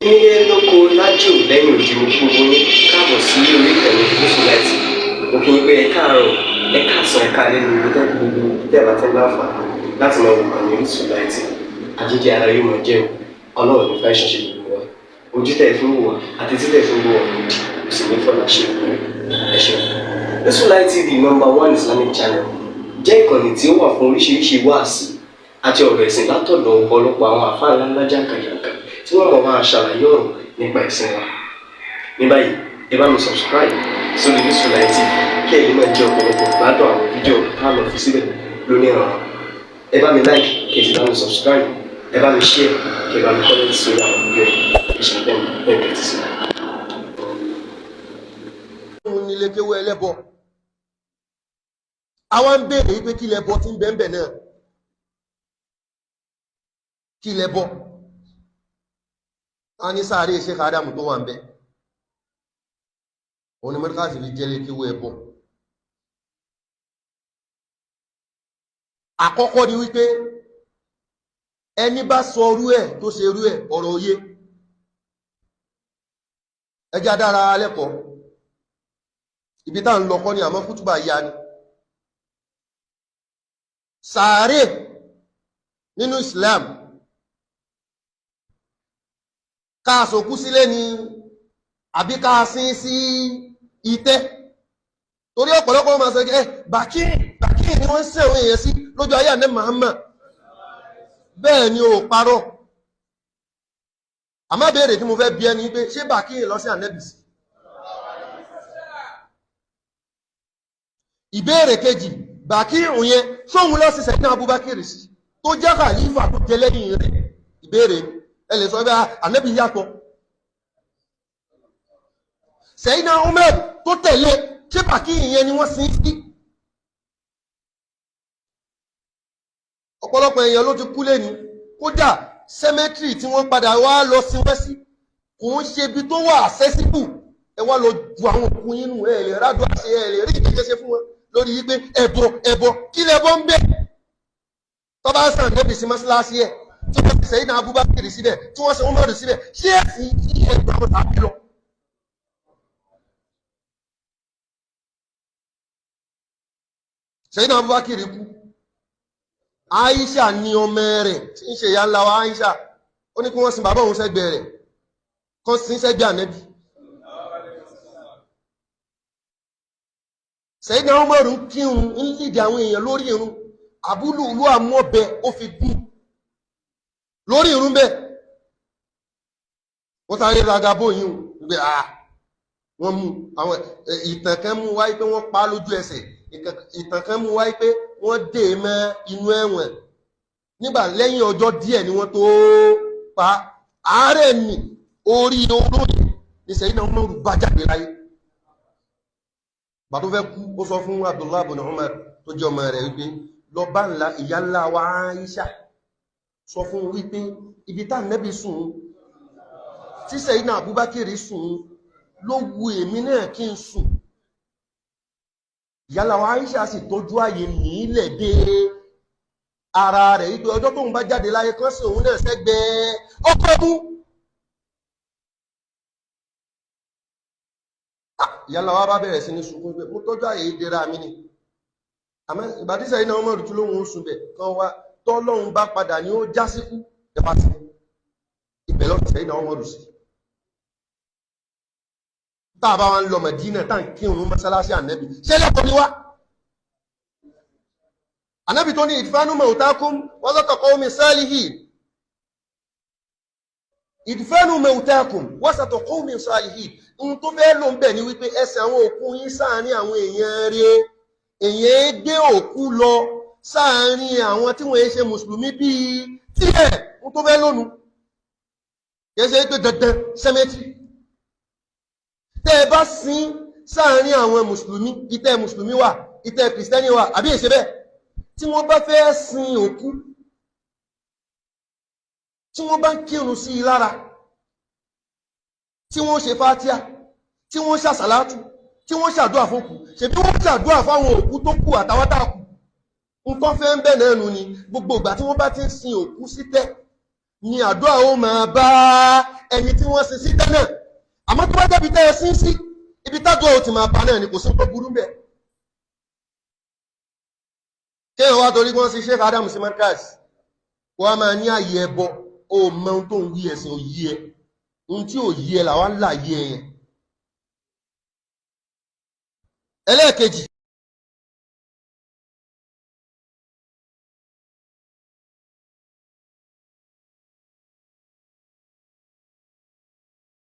Nílé lóko lájò lẹ́yìn òdì, mo kí gbogbo yín káàbọ̀ sí orí ìkànnì Gúúsù Láìtì. Mo kí yín pé ẹ káàárọ̀, ẹ káàsán, ẹ káalẹ́ ní ibi tẹ́ gbogbo tẹ́ bá tẹ́ láǹfààní láti máa wò kàn ní Orísun Láìtì. Àjíjẹ ara yóò máa jẹun. Ọlọ́run ní fẹ́ ṣẹṣẹ gbogbo wa. Ojú tẹ́ fi ń wò wá àti tí tẹ́ fi ń wò wá òdì kò sì ní fọlá ṣe ìpínlẹ̀. Ẹ ṣeun. Orísun Láìtì TV, number one Islamic channel, jẹ́ ìkànnì tí ó wà fún oríṣiríṣi wáàsí àti ọ̀rọ̀ ẹ̀sìn látọ̀dọ̀ ọ̀pọ̀lọpọ̀ àwọn àfáà ńláńlá jàǹkàjàǹkà tí wọ́n mọ̀ máa ṣàlàyé ọ̀rọ̀ nípa ẹ̀sìn wa. Ní báyìí, ẹ bá mi subscribe sórí Orísun Láìtì TV kí ẹ lè máa jẹ ọ̀pọ̀lọpọ̀ gbádùn àwọn fídíò tá a lọ fi síbẹ̀ lónìí ọ̀rọ̀. Ẹ bá mi like, kí ẹ sì bá mi subscribe, ẹ bá mi share, kí ẹ bá mi comment sórí àwọn fídíò yìí. Ẹ ṣe bẹ́ẹ̀ bẹ́ẹ̀ tẹ́tí sí. Òun nílé kéwú ẹlẹ́bọ. Àwọn ń béèrè wípé kí lẹbọ tí ń bẹ ń bẹ náà, kí lẹbọ a ní sáré Sheikh Ádámù tó wà ń bẹ. Òun ni mọ́ríkàsì fi jẹ́lé kéwú ẹbọ. Àkọ́kọ́ ni wípé ẹni bá sọ orú ẹ̀ tó ṣe orú ẹ̀, ọ̀rọ̀ òye ẹjá dára lẹ́kọ̀ọ́. Ibi tá ń lọ kọ́ ni, àmọ́ kútùbà ya ni sàárè nínú Islam. Ká sòkú sílé ni àbí ká sin sí itẹ́? Torí ọ̀pọ̀lọpọ̀ máa sọ ẹ bàkí bàkí ni wọ́n ń sìn àwọn èèyàn sí lójú ayé àná Muhammad. Bẹ́ẹ̀ ni ò parọ́. Àmọ́ béèrè tí mo fẹ́ bi ẹni pé ṣé bàkí lọ sí ànẹ́bì sí? Ìbéèrè kejì, bàkí ìrùn yẹn sóhun lọ sí sẹ́yìn Abubakar sí tó jẹ́ khalifa tó jẹ lẹ́yìn rẹ̀? Ìbéèrè ẹ lè sọ bí ànẹ́bì yàtọ̀. Sẹ́yìn Umar tó tẹ̀lé, ṣé bàkí ìyẹn ni wọ́n sin sí? Ọ̀pọ̀lọpọ̀ èèyàn ló ti kú lẹ́ni, kódà cemetery tí wọ́n padà wá lọ sí wọ́n sí kò ń ṣe ibi tó wà accessible. Ẹ wá lọ ju àwọn òkú yín nù, ẹ lè rádùn àṣẹ, ẹ lè rí ìdíje ṣe fún wọn lórí yí pé ẹbọ ẹbọ kí lẹbọ ń bẹ. Tọ́ba sàn nẹ́bì sí mọ́ṣáláṣí ẹ̀ tí wọ́n ti sẹ́yìn náà Abubakar síbẹ̀, tí wọ́n ṣe Umaru síbẹ̀, ṣé ẹ̀sìn yí ẹgbẹ́ àwọn tàbí lọ. Sẹ́yìn náà Abubakar kú, Aisha ní ọmọ rẹ̀ tí ń ṣe ìyá ńlá wa Aisha, ó ní kí wọ́n sin bàbá òun sẹ́gbẹ̀ẹ́ rẹ̀, kan sin sẹ́gbẹ̀ẹ́ ànẹ́bì. Sẹ́yìn Umaru ń kírun, ń lìdí àwọn èèyàn lórí irun, àbúlù ìlú àmọ́bẹ ó fi gún lórí irun bẹ́ẹ̀. Wọ́n sáré raga bóyún wípé wọ́n mú àwọn ìtàn kan mú wáyé pé wọ́n pa á lójú ẹsẹ̀, ìtàn kan mú wáyé pé wọ́n dè é mọ́ inú ẹ̀wọ̀n nígbà lẹ́yìn ọjọ́ díẹ̀ ni wọ́n tó pa àárẹ̀ nì orí olóyè ní sẹ́yìn Umaru bá jáde láyé. Bàtó fẹ́ kú, ó sọ fún Abdullahi bin Umar tó jẹ́ ọmọ rẹ̀ wípé lọ bá ńlá ìyá ńlá wa Aisha, sọ fún wípé ibi tá nẹ́bí sùn tí Sayyidina Abubakar sùn ló wu èmi náà kí n sùn. Ìyá ńlá wa Aisha sì tọ́jú ààyè nílẹ̀ dé ara rẹ̀ wípé ọjọ́ tóun bá jáde láyé kan sí òun náà sẹ́gbẹ̀ẹ́ ọkọ̀ mú. Ìyá ńlá wa bá bẹ̀rẹ̀ sí ní sunkún pé mo tọ́jú ààyè ìdẹ́ra mi ni, àmọ́ ìbàdísẹ̀ iná ọmọ ìrùtú lóhun oṣù bẹ̀ kan wá tọ́lọ́hun bá padà ní ó já síkú ẹ̀fà sí ibẹ̀ lọ́sẹ̀ iná ọmọ ìrùsí. Tá a bá wá ń lọ Mẹ̀dínà tá à ń kírun mọ́sálásí ànẹ́bì, ṣé lẹ́kọ̀ọ́ ni wá? Ànẹ́bì tó ní ìdífánú mawtakum wasata qawmi salihin, ìdífánú mawtakum wasata qawmi salihin, ohun tó fẹ́ lò ń bẹ̀ ni wípé ẹsẹ̀ àwọn òkú yín sáàárín àwọn èèyàn rẹ̀, èyàn gbé òkú lọ sáàárín àwọn tí wọ́n ṣe mùsùlùmí bíi tíẹ̀ ń tó fẹ́ lónú. Kìí ṣe pé dandan sẹ́mẹ́tì tẹ́ ẹ bá sin sáàárín àwọn mùsùlùmí, ìtẹ́ mùsùlùmí wà, ìtẹ́ kìrìsìtẹ́nì wà, àbí èṣe bẹ́ẹ̀, tí wọ́n bá fẹ́ sin òkú, tí wọ́n bá ń kírun sí i lára, tí wọ́n ṣe fátíà, tí wọ́n ṣàṣàlátù, tí wọ́n ṣàdúrà fókù, ṣebí wọ́n ṣàdúrà fáwọn òkú tó kù àtàwọn tá a kù. Nǹkan fẹ́ ń bẹ̀ náà nu ni gbogbo ìgbà tí wọ́n bá ti ń sin òkú sí tẹ́ Ni àdúrà ó máa bá ẹni tí wọ́n sin sí tẹ́lẹ̀. Àmọ́ tó bá jẹ́bi tẹ́ ẹ sín sí, ibi tádùá ó ti máa bá náà ni, kò sí tó burú bẹ́ẹ̀. Kéèyàn wá torí wọ́n sí Sheikh Adam sí Markaz, kó wá máa ní àyè ẹbọ. Ó mọ ohun tó ń wí, ẹ̀sìn òyí ẹ. Ohun tí ò yí ẹ làwọn ń là yí ẹ yẹn. Ẹlẹ́ẹ̀kejì.